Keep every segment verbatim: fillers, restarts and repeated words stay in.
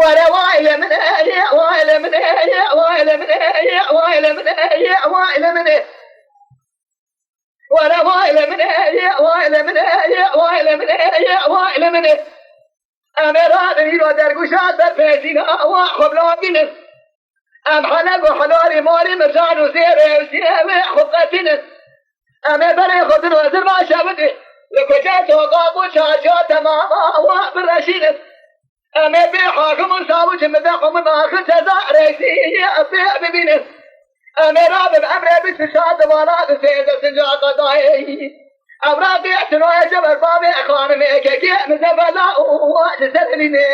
Were wa ile min e, wa ile min e, wa ile min e, wa ile min e, wa ile min e. Were wa ile min e, wa ile min e, wa ile min e, wa ile min e. Em ê radin îro dergûşa ber pêzîna wa xwe bila bînin. Em helek û helalî morî mircan û zêrê û zêwê xwe qetînin. Em ê berê xwe din û zirva şewitî li kuçe toqa bû çarşiya temama wa bireşînin. Em ê bê hakim û savû ji min de xwe min axir ceza rêzî pê bibînin. Em ê rabin emrê bi tişa di vala di sêde sinca qedayê. Em ra bê tinoye ji ber bavê xanimê kekê min zevela û wa ji ser elînê.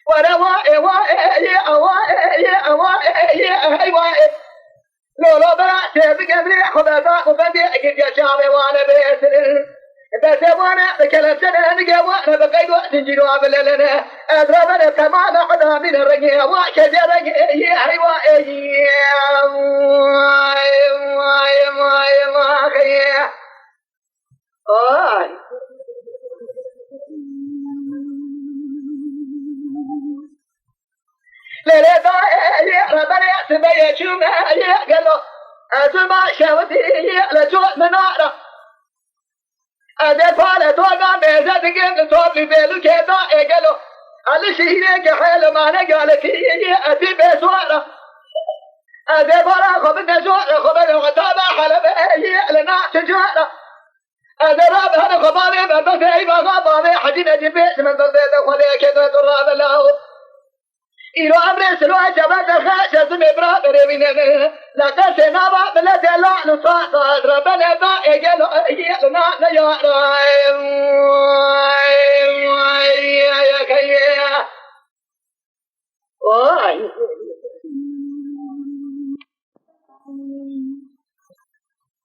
Were wa ê wa ê yê ewa ê yê ewa ê yê hey wa ê. Lolo bera tê bigemrê xwe berda û bendê girya çavê wane bêsir. Destê wane bi kelepçene nige wane bi qeydo zincîro bilelene. Ez rabene temame qedamîne rengê wa kece rengê yê hey wa ê yê. Ay. Lere da ê yê reberê sibeye çûme yê gelo. Ez ma şewitî yê le çû minara. Ez ê pale doga mêze digim li top li vêlûkê da ê gelo. Ali şîrê ke hêle mane galetî yê etî bê suara. Ez ê bara xwe bide jora xwe bide xwe tabe helebe yê li na çi jora. Ez ê rabe hene xwe bavê me bevê ey baxa bavê hecî necî bê ji min bevê de xwe lê ke de tu rabe law. Îro emrê silo cebe derxe şezimê bira berê wîne. La qesê nava miletê lan û ta ta ez rebene da ê gelo ê yê li na ne yara. Ay.